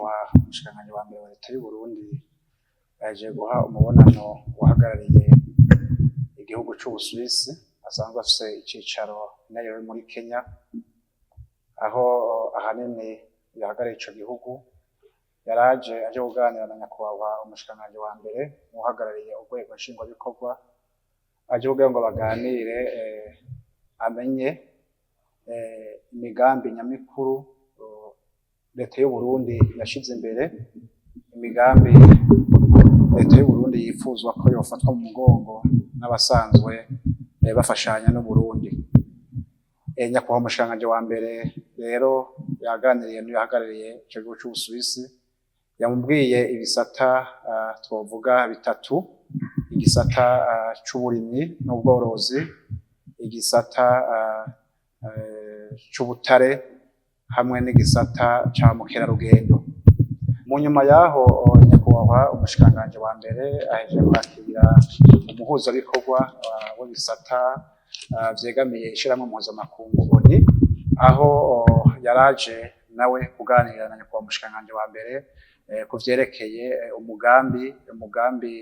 Nyakubahwa umushikiranganji wa mbere wa leta y'Uburundi yaje guha umubonano uhagarariye igihugu c'Ubusuwisi asanzwe afise icicaro i Nairobi muri Kenya, aho ahanini yahagarariye ico gihugu. Yaraje aje kuganira na nyakubahwa umushikiranganji wa mbere uhagarariye urwego nshingwabikorwa, aje kugira ngo baganire, amenye imigambi nyamikuru leta y'Uburundi yashize imbere, imigambi leta y'Uburundi yifuzwa ko yofatwa mu mugongo n'abasanzwe bafashanya n'Uburundi. Nyakubahwa umushikiranganji wa mbere rero yaganiriye n'uyahagarariye ico gihugu c'Ubusuwisi, yamubwiye ibisata twovuga bitatu: igisata c'uburimyi n'ubworozi, igisata c'ubutare hamwe n'igisata ca mukerarugendo. Mu nyuma yaho, nyakubahwa umushikiranganji wa mbere ahejeje kwakira umuhuzabikorwa w'ibisata vyegamiye ishirahamwe mpuzamakungu ONU, aho yaraje nawe kuganira na nyakubahwa umushikiranganji wa mbere ku vyerekeye umugambi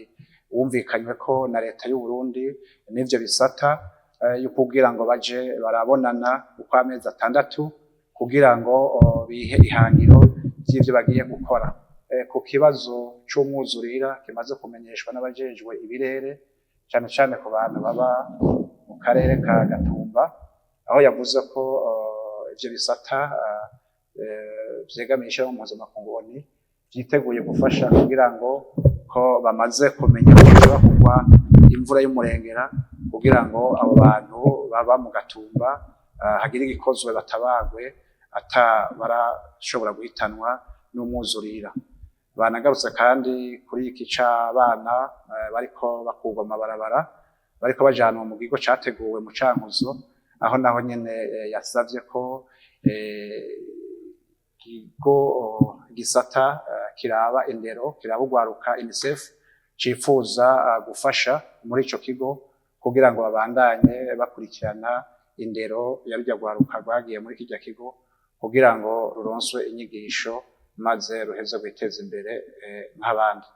wumvikanyweko na leta y'Uburundi n'ivyo bisata, yo kugira ngo baje barabonana uko amezi 6 kugira ngo bihe ihangiro ry'ivyo bagiye gukora. Ku kibazo c'umwuzurira kimaze kumenyeshwa n'abajejwe ibirere, cane cane ku bantu baba mu karere ka Gatumba, aho yavuze ko ivyo bisata vyegamiye ishirahamwe mpuzamakungu ONU vyiteguye gufasha, kugira ngo ko bamaze kumenya ko hashobora kugwa imvura y'umurengera, kugira ngo abo bantu baba mu Gatumba hagire igikozwe, batabagwe ata barashobora guhitanwa n'umwuzurira. Banagarutse kandi kuri iki c'abana bariko bakurwa mu mabarabara, bariko bajanwa mu kigo categuwe mu Cankuzo, aho naho nyene yasavye ko ikigo gisata kiraba indero, kiraba urwaruka, UNICEF, cifuza gufasha muri ico kigo kugira ngo babandanye bakurikirana indero ya rurya rwaruka rwagiye muri kirya kigo, kugira ngo ruronswe inyigisho maze ruheze rwiteze imbere nk'abandi.